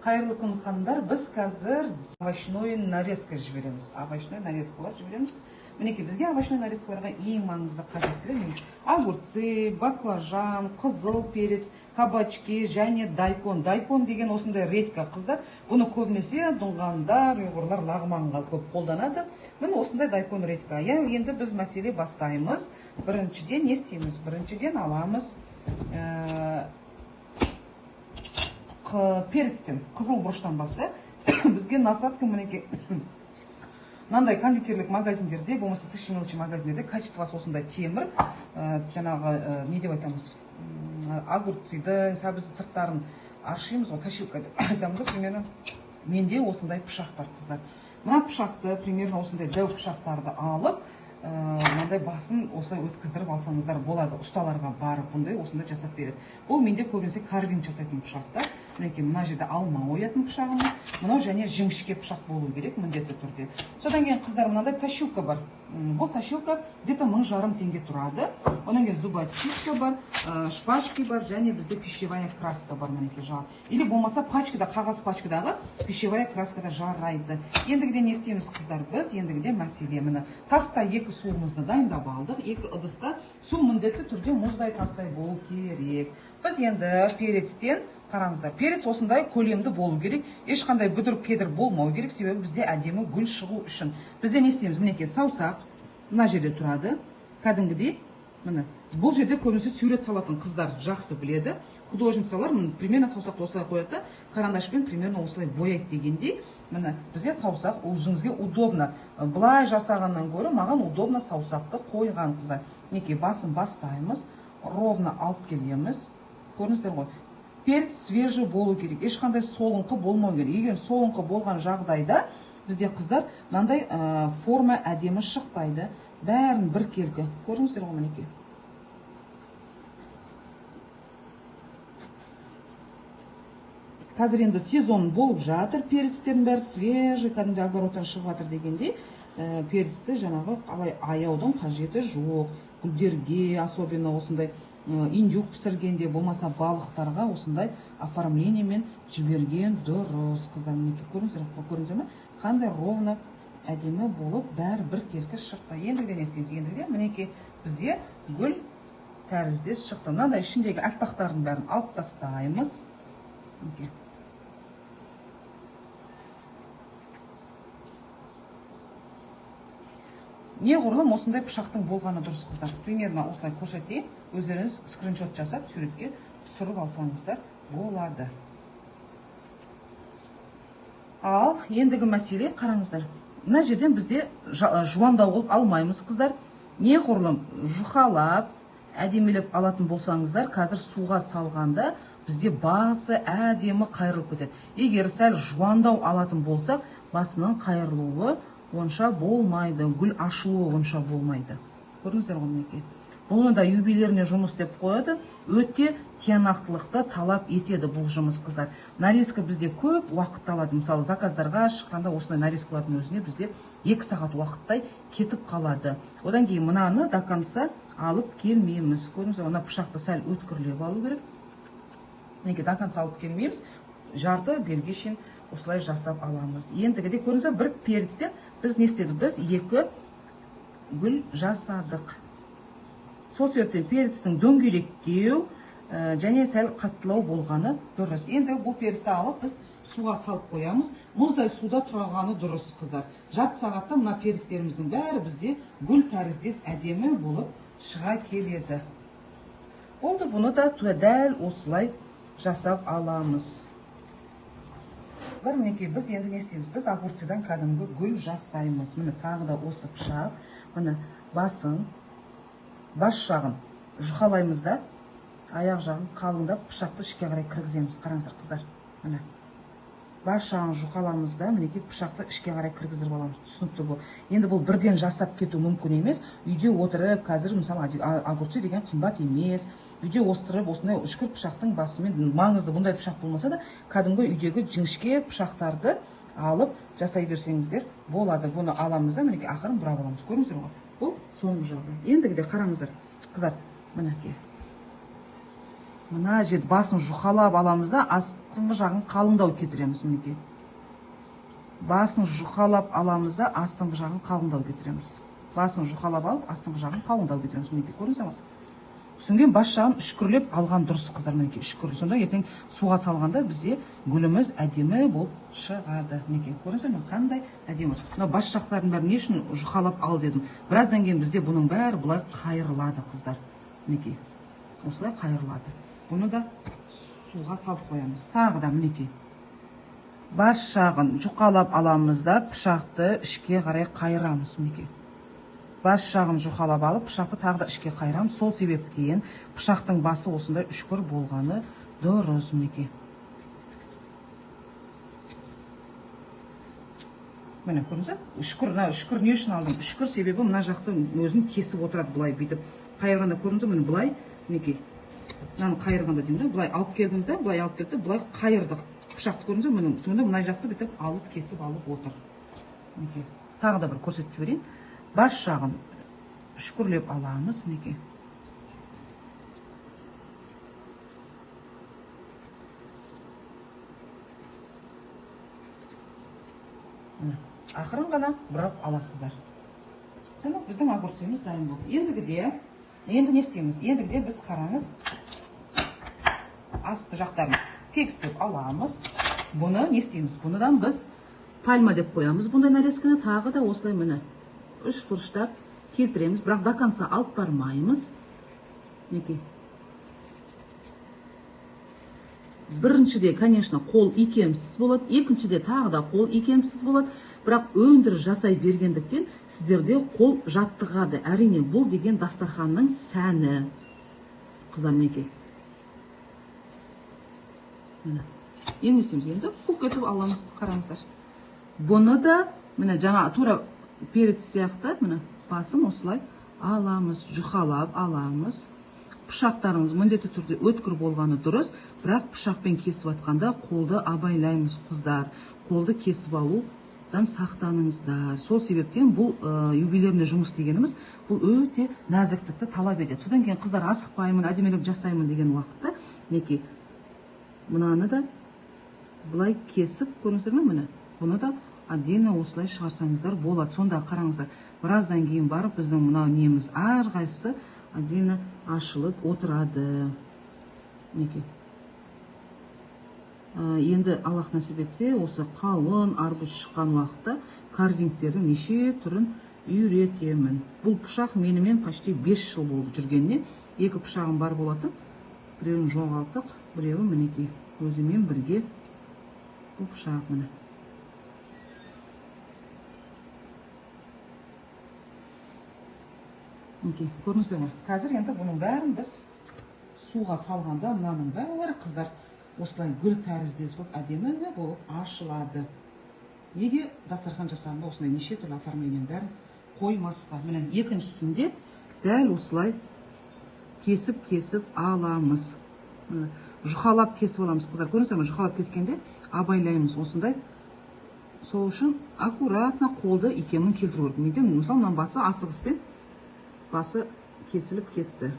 Қайырлы күн, ханымдар. Біз қазір овощной нарезка жібереміз. Овощной нарезкалар жібереміз. Мінекей, бізге овощной нарезкаларға ең маңызды қажеттілігі огурцы, баклажан, қызыл перец, кабачки және дайкон. Дайкон деген осындай редька, қыздар. Бұны көбінесе дұңғандар, ұйғырлар лағманға көп қолданады. Міне, осындай дайкон редька. Иә, енді біз мәселе бастаймыз. Біріншіден не істейміз? Біріншіден аламыз перецтен, қызыл бұрыштан бастайық. Бізге насадка, мінекей, мынандай кондитерлік магазиндерде, болмаса тысячи мелочи магазиндерде качествосы осындай темір, жаңағы, не деп айтамыз, огурцыдың, сәбіз сырттарын аршимыз ғой, точилка деп айтамыз ғой. Примерно менде осындай пышақ бар, қыздар. Мына пышақты, примерно осындай дәу пышақтарды алып, мынандай басын осылай өткіздіріп алсаңыздар болады. Ұсталарға барып бұндай осындай жасап береді. Бұл менде көбінесе карвинг жасайтын пышақ та. Мінекей, мына жерде алма оятын пышағымыз, мынау және жіңішке пышақ болу керек міндетті түрде. Содан кейін, қыздар, мынандай точилка бар. Бұл точилка где-то 1500 теңге тұрады. Одан кейін зубочистка бар, шпажки бар және бізде пищевая краска бар, мінекей, или болмаса пачкада, қағаз пачкадағы пищевая краска да жарайды. Ендігіде не істейміз, қыздар, біз? Ендігіде мәселе, міне, таста екі суымызды дайындап алдық. Екі ыдыста су міндетті түрде мұздай, тастай болу керек. Біз енді перецтен, қараңыздар, перец осындай көлемді болу керек, ешқандай бүдір кедір болмау керек, себебі бізде әдемі гүл шығу үшін. Бізде не істейміз? Мінекей, саусақ мына жерде тұрады кәдімгідей. Міне, бұл жерде көбінесе сурет салатын қыздар жақсы біледі, художницалар. Міне, примерно саусақты осылай қояды да, карандашпен примерно осылай бояйды дегендей. Міне, бізде саусақ өзіңізге удобно былай жасағаннан гөрі маған удобно саусақты қойған, қыздар. Мінекей, басын бастаймыз, ровно алып келеміз. Көрдіңіздер ғой, перец свежий болу керек, ешқандай солыңқы болмау керек. Егер солыңқы болған жағдайда бізде, қыздар, мынандай форма әдемі шықпайды, бәрін біркелкі. Көрдіңіздер ғой, мінекей. Қазір енді сезон болып жатыр, перецтердің бәрі свежий, кәдімгідей огородтан шығып жатыр дегендей. Перецті жаңағы қалай аяудың қажеті жоқ. Гүлдерге, особенно осындай индюк пісіргенде, болмаса балықтарға осындай оформлениемен жіберген дұрыс, қыздар. Мінекей, көрдіңіздер, көрдіңіздер ме, қандай ровно әдемі болып бәрі біркелкі шықты. Ендігіде не істейміз? Ендігіде, мінекей, бізде гүл тәріздес шықты. Мынандай ішіндегі аппақтардың бәрін алып тастаймыз. Мінекей. Неғұрлым осындай пышақтың болғаны дұрыс, қыздар. Примерно осылай көрсетейін, өздеріңіз скриншот жасап, суретке түсіріп алсаңыздар болады. Ал ендігі мәселе, қараңыздар, мына жерден бізде жуандау қылып алмаймыз, қыздар. Неғұрлым жұқалап әдемілеп алатын болсаңыздар, қазір суға салғанда бізде басы әдемі қайырылып кетеді. Егер сәл жуандау алатын болсақ, басының қайырылуы онша болмайды, гүл ашылуы онша болмайды. Көрдіңіздер ғой, мінекей. Бұны да юбилейный жұмыс деп қояды. Өте тиянақтылықты талап етеді бұл жұмыс, қыздар. Нарезка бізде көп уақыт алады. Мысалы, заказдарға шыққанда осындай нарезкалардың өзіне бізде 2 сағат уақыттай кетіп қалады. Одан кейін мынаны до конца алып келмейміз. Көрдіңіздер, мына пышақты сәл өткірлеп алу керек. Мінекей, до конца алып келмейміз. Жарты белге шейін осылай жасап аламыз. Ендігіде, көрдіңіздер, бір перецтен біз не істедік? Біз 2 гүл жасадық. Сол себептен перецтің дөңгелектеу және сәл қаттылау болғаны дұрыс. Енді бұл перецті алып біз суға салып қоямыз. Мұздай суда тұрғаны дұрыс, қыздар. Жарты сағатта мына перецтеріміздің бәрі бізде гүл тәріздес әдемі болып шыға келеді. Болды, бұны да дәл осылай жасап аламыз. Қыздар, мінекей, біз енді не істейміз? Біз огурцыдан кәдімгі гүл жасаймыз. Міне, тағы да осы пышақ, міне, басын, бас жағын жұқалаймыз да, аяқ жағын қалыңдап пышақты ішке қарай кіргіземіз. Қараңыздар, қыздар, міне, бас жағын жұқаламыз да, мінекей, пышақты ішке қарай кіргіздіріп аламыз. Түсінікті бұл. Енді бұл бірден жасап кету мүмкін емес. Үйде отырып, қазір, мысалы, огурцы деген қымбат емес. Үйде отырып, осындай үшкір пышақтың басымен, маңызды бұндай пышақ болмаса да, кәдімгі үйдегі жіңішке пышақтарды алып жасай берсеңіздер болады. Бұны аламыз да, мінекей, ақырын бұрап аламыз. Көрдіңіздер ғой? Бұл соңғы жағы. Ендігіде қараңыздар, қыздар, мінекей. Мына жерді басын жұқалап аламыз да, астыңғы жағын қалыңдау кетіреміз мінекей. Басын жұқалап аламыз да, астыңғы жағын қалыңдау кетіреміз. Басын жұқалап алып, астыңғы жағын қалыңдау кетіреміз мінекей. Көрдіңіздер ме? Содан кейін бас жағын үшкірлеп алған дұрыс қыздар, мінекей үшкірлеп. Сонда ертең суға салғанда бізде гүліміз әдемі болып шығады. Мінекей, көрдіңіздер ме, қандай әдемі. Мына бас жақтардың бәрін не үшін жұқалап ал дедім. Біраздан кейін бізде бұның бәрі былай қайырылады қыздар. Мінекей, осылай қайырылады. Бұны да суға салып қоямыз. Тағы да мінекей. Бас жағын жұқалап аламыз да, пышақты ішке қарай қайырамыз мінекей. Бас жағын жұқалап алып, пышақты тағы да ішке қайырамыз. Сол себептен пышақтың басы осындай үшкір болғаны дұрыс мінекей. Міне көрдіңіз бе? Үшкір, мына үшкір не үшін алдым? Үшкір себебі мына жақты өзін кесіп отырады былай бүйтіп. Қайырғанда көрдіңіз бе? Міне былай мінекей. Мынаны қайырғанда деймін да, былай алып келдіңіз да, былай алып келді, былай қайырдық. Пышақты көрдіңіз бе? Міне сонда мына жақты бүйтіп алып кесіп алып отыр. Мінекей. Тағы да бір көрсетіп жіберейін. Бас жағын үшкірлеп аламыз мінекей. Міне, ақырын ғана бұрап аласыздар. Міне, біздің огурцымыз дайын болды. Енді не істейміз? Ендігіде біз қараңыз, асты жақтарын тегістеп аламыз. Бұны не істейміз? Бұныдан біз пальма деп қоямыз. Бұндай нарезканы тағы да осылай міне үш бұрыштап келтіреміз, бірақ до конца алып бармаймыз. Мінекей. Біріншіде, конечно, қол икемсіз болады, екіншіде тағы да қол икемсіз болады, бірақ өндіріс жасай бергендіктен сіздерде қол жаттығады. Әрине, бұл деген дастарханның сәні. Қыздар, мінекей. Міне. Енді не істейміз? Енді фук етіп аламыз, қараңыздар. Бұны да міне жаңа тура перец сияқты міне басын осылай аламыз, жұқалап аламыз. Пышақтарыңыз міндетті түрде өткір болғаны дұрыс, бірақ пышақпен кесіп атқанда қолды абайлаймыз қыздар. Қолды кесіп алудан сақтаныңыздар. Сол себептен бұл юбилейный жұмыс дегеніміз бұл өте нәзіктікті талап етеді. Содан кейін қыздар асықпаймын, әдемілеп жасаймын деген уақытта мінекей мынаны да былай кесіп көрдіңіздер ме, міне бұны да отдельно осылай шығарсаңыздар болады. Сонда қараңыздар, біраздан кейін барып біздің мынау неміз әрқайсысы отдельно ашылып отырады. Мінекей. Енді Аллах нәсіп етсе, осы қауын, арбуз шыққан уақытта карвингтердің неше түрін үйретемін. Бұл пышақ менімен почти 5 жыл болды жүргеніне. Екі пышағым бар болатын, біреуін жоғалттық, біреуі мінекей өзімен бірге бұл пышақ міне. Мінекей, көрдіңіздер ме? Қазір енді бұның бәрін біз суға салғанда мынаның бәрі қыздар осылай гүл тәріздес болып әдемі болып ашылады. Неге дастархан жасағанда осындай неше түрлі оформлениенің бәрін қоймасқа? Міне екіншісінде дәл осылай кесіп-кесіп аламыз. Міне, жұқалап кесіп аламыз қыздар. Көрдіңіздер ме? Жұқалап кескенде абайлаймыз осындай. Сол үшін аккуратно қолды икемін келтіру керек. Менде мысалы мынаның басы асығыспен басы кесіліп кетті.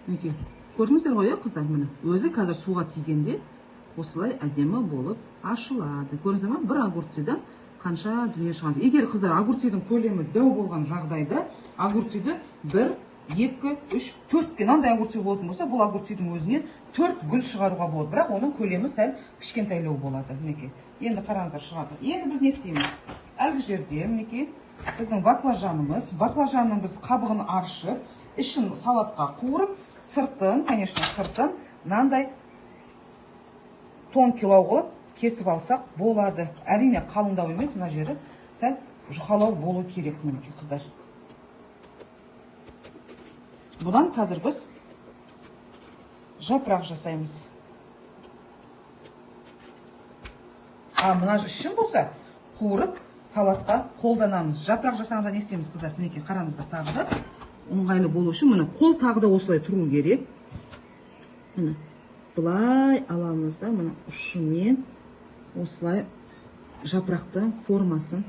Мінекей, көрдіңіздер ғой, қыздар, міне өзі қазір суға тигенде осылай әдемі болып ашылады. Көрдіңіздер ме? Бір огурцыдан қанша дүние шығады. Егер қыздар огурцидың көлемі дәу болған жағдайда огурциді 1, 2, 3, 4-ке мынандай огурци болатын болса, бұл огурцидың өзінен 4 гүл шығаруға болады. Бірақ оның көлемі сәл кішкентайлау болады. Мінекей. Енді қараңыздар, шығады. Енді біз не істейміз? Әлгі жерде мінекей біздің баклажанымыз, баклажанның біз қабығын аршып, ішін салатқа қуырып, сыртын, конечно, сыртын мынандай тонкилау қылып кесіп алсақ болады. Әрине қалыңдау емес, мына жері сәл жұқалау болу керек мінекей қыздар. Бұдан қазір біз жапырақ жасаймыз. А мына ішін болса қуырып салатқа қолданамыз. Жапырақ жасағанда не істейміз қыздар? Мінекей қараңыздар, тағы да ыңғайлы болу үшін міне қол тағы да осылай тұру керек. Міне былай аламыз да, міне ұшымен осылай жапырақтың формасын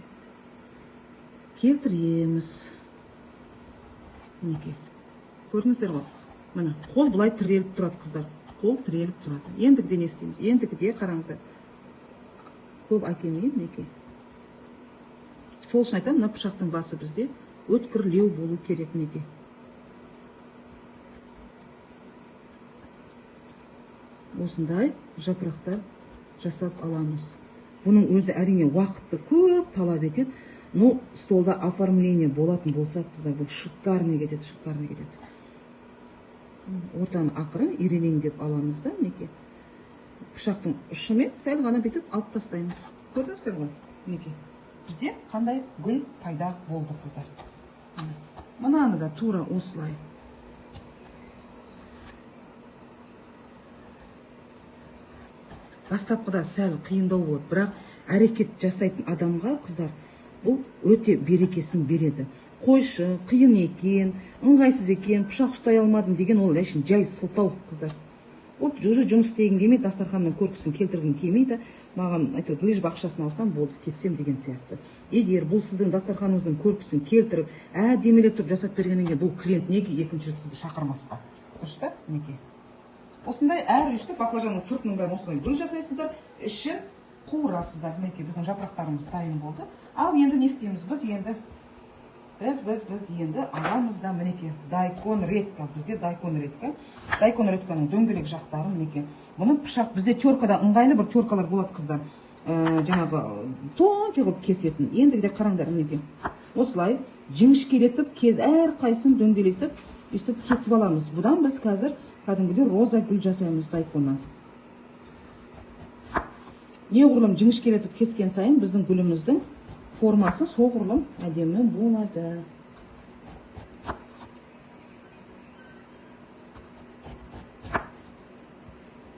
келтіреміз. Мінекей. Көрдіңіздер ғой? Міне, қол былай тіреліп тұрады, қыздар. Қол тіреліп тұрады. Ендігіде не істейміз? Ендігіде қараңыздар. Көп әкелмеймін, мінекей. Сол үшін айтамын, мына пышақтың басы бізде өткірлеу болу керек, мінекей. Осындай жапырақтар жасап аламыз. Бұның өзі әрине уақытты көп талап етеді. Но столда оформление болатын болса, қыздар, бұл шикарный кетеді, шикарный кетеді. Ортаны ақырын ирелеңдеп аламыз да, мінекей. Пышақтың ұшымен сәл ғана бүйтіп алып тастаймыз. Көрдіңіздер ғой, мінекей. Бізде қандай гүл пайда болды, қыздар. Мынаны да тура осылай. Бастапқыда сәл қиындау болады, бірақ әрекет жасайтын адамға, қыздар, бұл өте берекесін береді. Қойшы, қиын екен, ыңғайсыз екен, пышақ ұстай алмадым деген ол әшейін жай сылтау, қыздар. Ол уже жұмыс істегім келмейді, дастарханның көркісін келтіргім келмейді, маған әйтеуір лишь бы ақшасын алсам болды, кетсем деген сияқты. Егер бұл сіздің дастарханыңыздың көркісін келтіріп, әдемілеп тұрып жасап бергеннен кейін бұл клиент неге екінші рет сізді шақырмасқа? Дұрыс па? Мінекей. Осындай әр үшті баклажанның сыртының бәрін осылай гүл жасайсыздар, ішін қуырасыздар. Мінекей, біздің жапырақтарымыз дайын болды. Ал енді не істейміз? Біз енді біз енді аламыз да, мінекей, дайкон редька. Бізде дайкон редька. Дайкон редьканың дөңгелек жақтары, мінекей. Бұны пышақ, бізде теркада ыңғайлы бір теркалар болады, қыздар. Жаңағы тонкий қылып кесетін. Ендігіде қараңдар, мінекей. Осылай жіңішкелетіп, әрқайсысын дөңгелетіп, өйстіп кесіп аламыз. Бұдан біз қазір кәдімгідей роза гүл жасаймыз дайконнан. Неғұрлым жіңішкелетіп кескен сайын біздің гүліміздің формасы соғұрлым әдемі болады.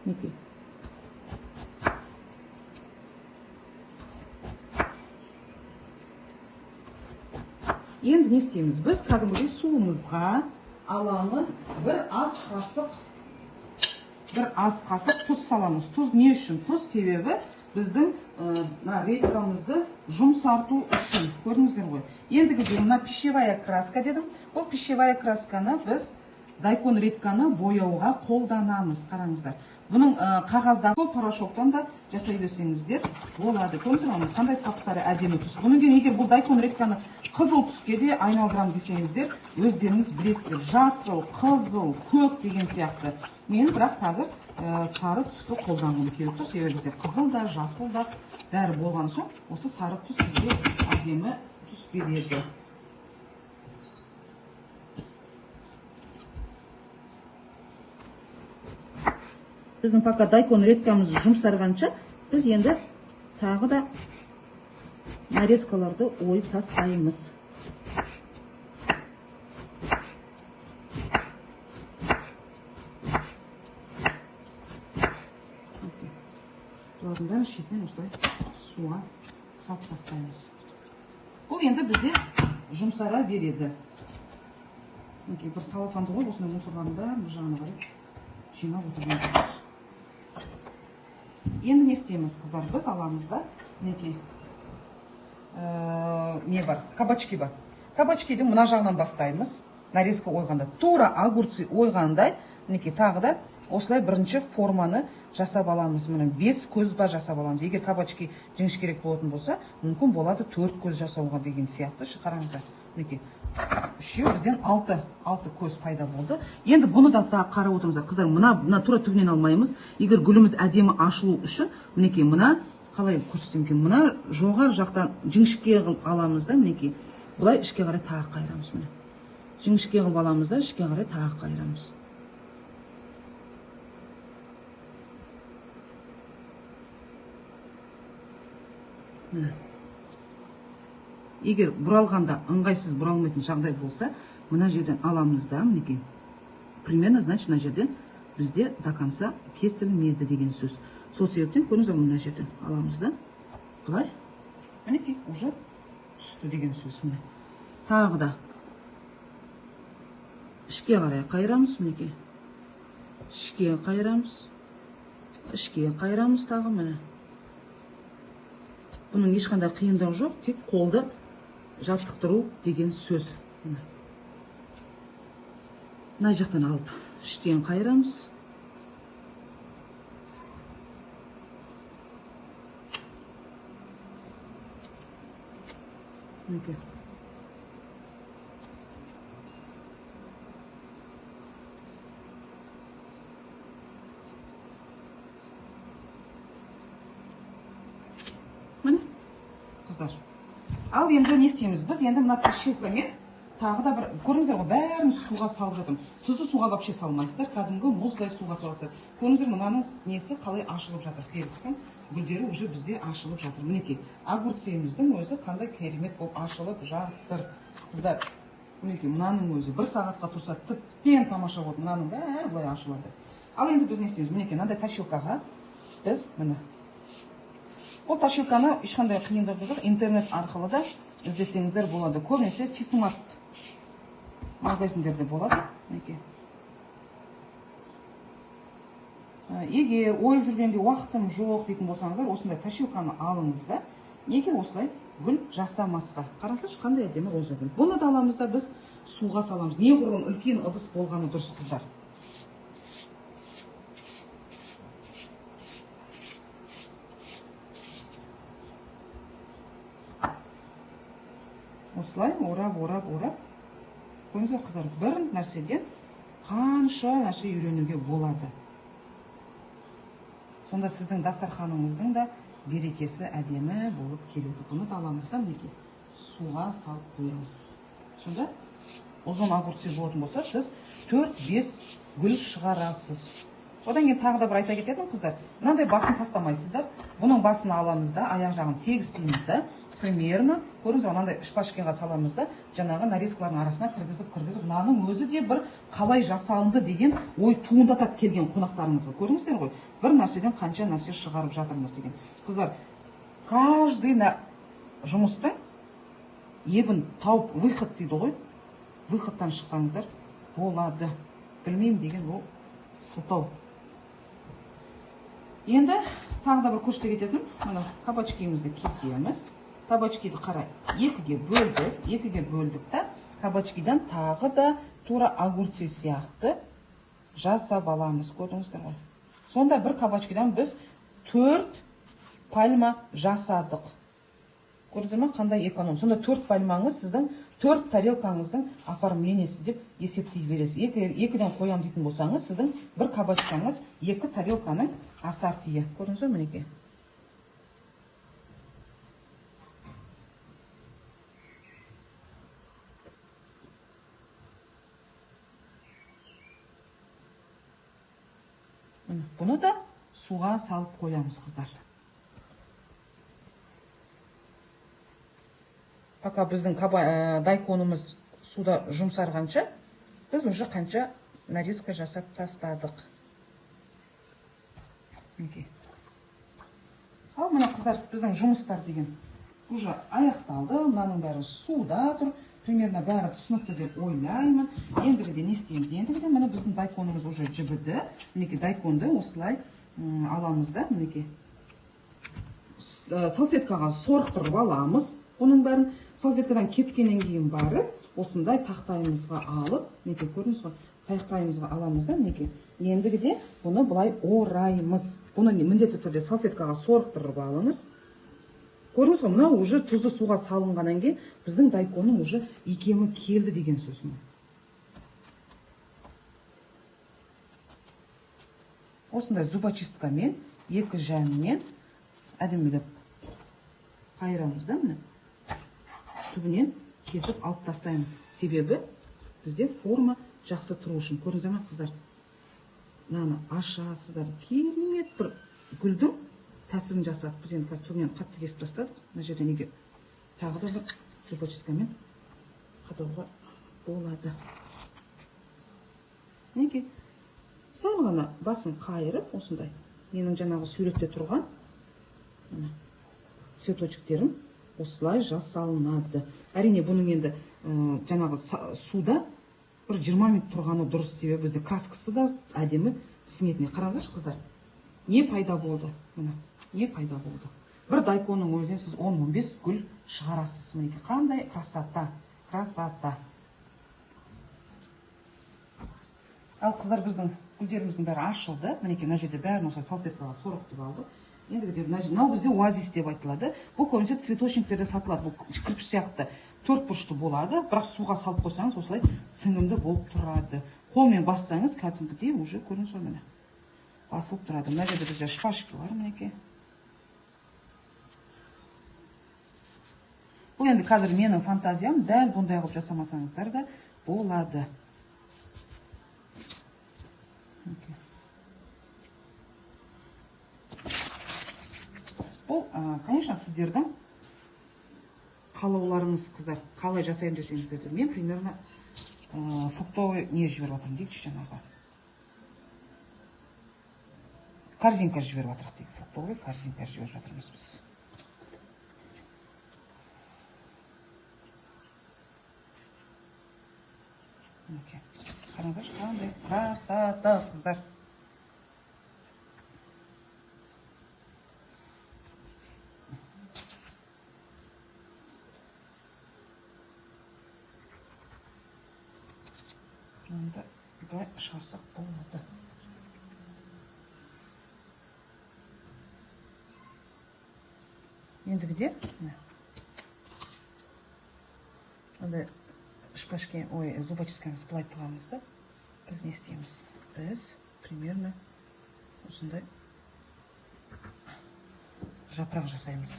Мінекей. Енді не істейміз? Біз кәдімгідей суымызға аламыз бір ас қасық тұз саламыз. Тұз не үшін? Тұз себебі біздің мына редькамызды жұмсарту үшін. Көрдіңіздер ғой. Ендігіде мына пищевая краска дедім. Бұл пищевая красканы біз дайкон редьканы бояуға қолданамыз. Қараңыздар. Бұның қағаздан, сол порошоктан да жасай берсеңіздер болады. Көрдіңіздер ме? Қандай сап-сары әдемі түс. Бұның кейін егер бұл дайкон редьканы қызыл түске де айналдырам десеңіздер, өздеріңіз білесіздер. Жасыл, қызыл, көк деген сияқты. Мен бірақ қазір сары түсті қолданғым келіп тұр. Себебі бізде қызыл да, жасыл да бәрі болған соң, осы сары түс бізге әдемі түс береді. Біздің пока дайкон редькамыз жұмсарғанша, біз енді тағы да нарезкаларды ойып тастаймыз. Бұлардың бәрін шетінен осылай суға салып тастаймыз. Бұл енді бізде жұмсара береді. Мінекей, бір целлофанды қойып, осындай мусорлардың бәрін бір жағына қарай жинап отырған дұрыс. Енді не істейміз, қыздар? Біз аламыз да, мінекей, не бар? Кабачки бар. Кабачкиді мына жағынан бастаймыз. Нарезка ойғанда, тура огурцы ойғандай, мінекей, тағы да осылай бірінші форманы жасап аламыз. Міне 5 көз бар жасап аламыз. Егер кабачки жіңішкерек болатын болса, мүмкін болады 4 көз жасауға деген сияқты. Қараңыздар, мінекей, үшеу бізден 6 көз пайда болды. Енді бұны да тағы қарап отырыңыздар, қыздар. Мына тура түбінен алмаймыз. Егер гүліміз әдемі ашылу үшін, мінекей, мына қалай көрсетсем екен, мына жоғары жақтан жіңішке қылып аламыз да, мінекей, былай ішке қарай тағы қайырамыз. Міне, жіңішке қылып аламыз да, ішке қарай тағы қайырамыз. Міне. Егер бұралғанда ыңғайсыз бұралмайтын жағдай болса, мына жерден аламыз да, мінекей. Примерно, значит, мына жерден бізде до конца кесілмеді деген сөз. Сол себептен көрдіңіздер, мына жерден аламыз да, былай, мінекей, уже түсті деген сөз. Міне. Тағы да ішке қарай қайырамыз, мінекей. Ішке қайырамыз. Ішке қайырамыз тағы, міне. Бұның ешқандай қиындығы жоқ, тек қолды жаттықтыру деген сөз. Міне. Мына жақтан алып іштен қайырамыз. Мінекей. Міне, қыздар. Ал енді не істейміз? Біз енді мына точилкамен тағы да бір, көрдіңіздер ғой, бәрін суға салып жатырмын. Тұзды суға вообще салмайсыздар, кәдімгі мұздай суға саласыздар. Көрдіңіздер, мынаның несі қалай ашылып жатыр. Перецтің гүлдері уже бізде ашылып жатыр. Мінекей, огурцымыздың өзі қандай керемет болып ашылып жатыр. Қыздар, мінекей, мынаның өзі бір сағатқа тұрса тіптен тамаша болады. Мынаның бәрі былай ашылады. Ал енді біз не істейміз? Мінекей, мынандай точилкаға біз міне. Ол точилканы ешқандай қиындығы жоқ, интернет арқылы да іздесеңіздер болады. Көбінесе Фисмарт магазиндерде болады. Мінекей. Егер ойып жүргенде уақытым жоқ дейтін болсаңыздар, осындай точилканы алыңыз да, неге осылай гүл жасамасқа? Қарасаңызшы, қандай әдемі роза гүл. Бұны да аламыз да біз суға саламыз. Неғұрлым үлкен ыдыс болғаны дұрыс, қыздар. Осылай орап, орап, орап. Көрдіңіздер, қыздар, бір нәрседен қанша нәрсе үйренуге болады. Сонда сіздің дастарханыңыздың да берекесі әдемі болып келеді. Бұны да аламыз да мінекей суға салып қоямыз. Сонда ұзын огурцы болатын болса, сіз 4-5 гүл шығарасыз. Одан кейін тағы да бір айта кететін, қыздар, мынандай басын тастамайсыздар. Бұның басын аламыз да, аяқ жағын тегістейміз да, примерно, көрдіңіз ғой, мынандай шпажкаға саламыз да, жаңағы нарезкалардың арасына кіргізіп, кіргізіп, мынаның өзі де бір қалай жасалынды деген ой туындатады келген қонақтарыңызға. Көрдіңіздер ғой, бір нәрседен қанша нәрсе шығарып жатырмыз деген. Қыздар, каждый жұмыстың ебін тауып, выход дейді ғой, выходтан шықсаңыздар болады. Білмеймін деген ол сылтау. Енді тағы да бір көрсете кететінім, мына кабачкимізді кесеміз. Кабачкиді қарай екіге бөлдік, екіге бөлдік та, кабачкидан тағы да тура огурцы сияқты жасап аламыз, көрдіңіздер ғой. Сонда бір кабачкидан біз 4 пальма жасадық. Көрдіңіздер ме, қандай эконом. Сонда 4 пальмаңыз сіздің 4 тарелкаңыздың оформлениесі деп есептей бересіз. Екіден қоям дейтін болсаңыз, сіздің бір кабачкаңыз 2 тарелканың ассортиі. Көрдіңіз бе, мінекей. Міне, бұны да суға салып қоямыз, қыздар. Пока біздің дайконымыз суда жұмсарғанша, біз уже қанша нарезка жасап тастадық. Мінекей. Ал мына, қыздар, біздің жұмыстар деген уже аяқталды. Мынаның бәрі суда тұр. Примерно бәрі түсінікті деп ойлаймын. Ендігіде не істейміз? Ендігіде міне біздің дайконымыз уже жібіді. Мінекей, дайконды осылай аламыз да, мінекей. Салфеткаға сорықтырып аламыз. Бұның бәрін салфеткадан кепкеннен кейін барып, осындай тақтайымызға алып, мінекей, көрдіңіз ғой, тақтайымызға аламыз да, мінекей. Ендігіде бұны былай ораймыз. Бұны міндетті түрде салфеткаға сорықтырып алыңыз. Көрдіңіз ғой, мынау уже тұзды суға салынғаннан кейін біздің дайконның уже икемі келді деген сөз мынау. Осындай зубочисткамен екі жағынан әдемілеп қайырамыз да, міне. Түбінен кесіп алып тастаймыз. Себебі бізде форма жақсы тұру үшін. Көрдіңіздер ме, қыздар? Мынаны ашасыздар. Керемет бір гүлдің тәсілін жасадық. Біз енді қазір түбінен қатты кесіп тастадық. Мына жерден неге тағы да бір зубочисткамен қадауға болады. Мінекей, сәл ғана басын қайырып, осындай менің жаңағы суретте тұрған мына цветочектерім осылай жасалынады. Әрине, бұның енді жаңағы суда бір 20 минут тұрғаны дұрыс, себебі бізде краскасы да әдемі сіңетіне. Қараңыздаршы, қыздар, не пайда болды? Міне, не пайда болды? Бір дайконның өзінен сіз 10-15 гүл шығарасыз. Мінекей, қандай красота, красота. Ал қыздар, біздің гүлдеріміздің бәрі ашылды. Мінекей, мына жерде бәрін осылай салфеткаға сорғытып алдық. Ендігі мынау бізде оазис деп айтылады. Бұл көбінесе цветочниктерде сатылады. Бұл кірпіш сияқты төрт бұрышты болады, бірақ суға салып қойсаңыз осылай сіңімді болып тұрады. Қолмен бассаңыз кәдімгідей уже көрініс ғой, міне. Басылып тұрады. Мына жерде бізде шпажки бар, мінекей. Бұл енді қазір менің фантазиям, дәл бұндай қылып жасамасаңыздар да болады. Бұл, конечно, сіздердің қалауларыңыз, қыздар. Қалай жасаймын десеңіздер де, мен примерно фруктовый не жіберіп жатырмын дейікші, жаңағы. Корзинка жіберіп жатырмық дейік, фруктовый корзинка жіберіп жатырмыз біз. Мінекей. Қараңыздаршы, қандай красота, қыздар. Мынаны былай шығарсақ болады. Ендігіде мынандай шпажки, ой, зубочисткамызды былай тығамыз да, біз не істейміз? Біз примерно осындай жапырақ жасаймыз.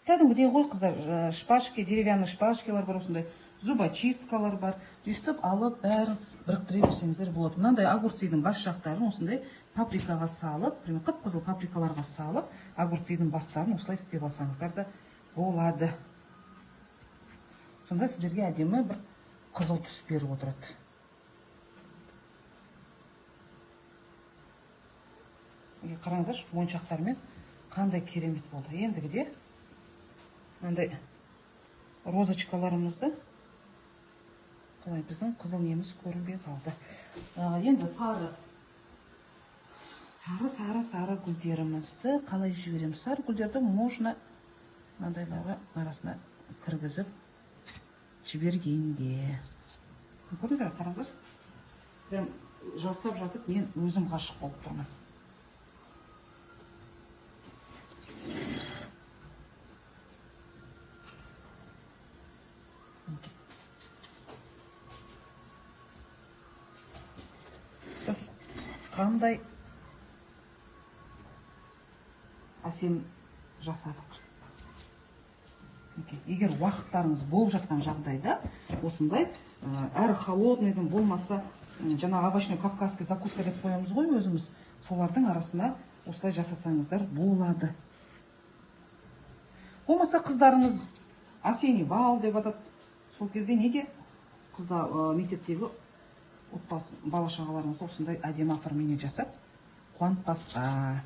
Кәдімгідей ғой, қыздар, шпажки, деревянный шпажкилар бар, осындай зубочисткалар бар. Өйстіп алып бәрін біріктіре берсеңіздер болады. Мынандай огурцидың бас жақтарын осындай паприкаға салып, примерно қып-қызыл паприкаларға салып, огурцидың бастарын осылай істеп алсаңыздар да болады. Сонда сіздерге әдемі бір қызыл түс беріп отырады. Егер қараңыздаршы, моншақтармен қандай керемет болды. Ендігіде мынандай розочкаларымызды қалай біздің қызыл неміз көрінбей қалды. Енді сары, сары, сары, сары гүлдерімізді қалай жібереміз? Сары гүлдерді можно мынандайларға арасына кіргізіп жібергенде. Көрдіңіздер, қараңыздар. Прям жасап жатып мен өзім ғашық болып тұрмын. Қандай әсем жасадық. Егер уақыттарыңыз болып жатқан жағдайда осындай, әр холодныйдың болмаса, жаңағы овощной кавказский закуска деп қоямыз ғой өзіміз, солардың арасына осылай жасасаңыздар болады. Болмаса қыздарыңыз осенний бал деп атады. Сол кезде неге қызда, мектептегі отбасы, бала шағаларыңызды осындай әдемі оформление жасап қуантпасқа.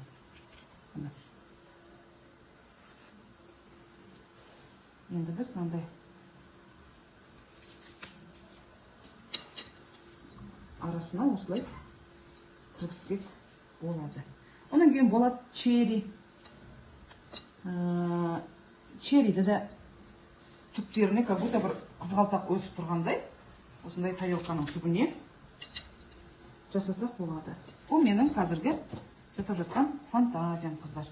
Енді біз мынандай арасына осылай кіргізсек болады. Одан кейін болады черри. Черриді де түптеріне как будто бір қызғалдақ өсіп тұрғандай осындай тарелканың түбіне жасасақ болады. Бұл менің қазіргі жасап жатқан фантазиям, қыздар.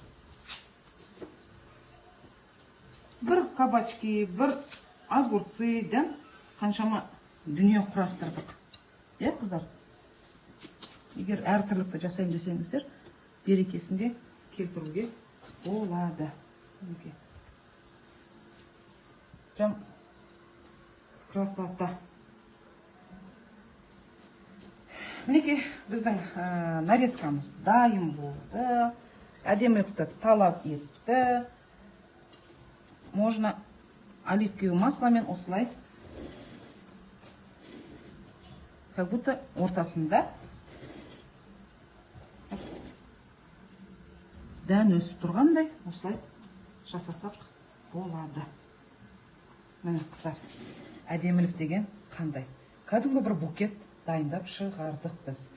Бір кабачки, бір огурциден қаншама дүние құрастырдық. Иә, қыздар? Егер әр тірлікті жасаймын десеңіздер, берекесінде келтіруге болады. Мінекей. Прям красота. Мінекей, біздің нарезкамыз дайын болды. Әдемілікті талап етті. Можно оливковое масломен осылай, как будто ортасында дән өсіп тұрғандай осылай жасасақ болады. Міне, қыздар, әдемілік деген қандай? Кәдімгі бір букет дайындап шығардық біз.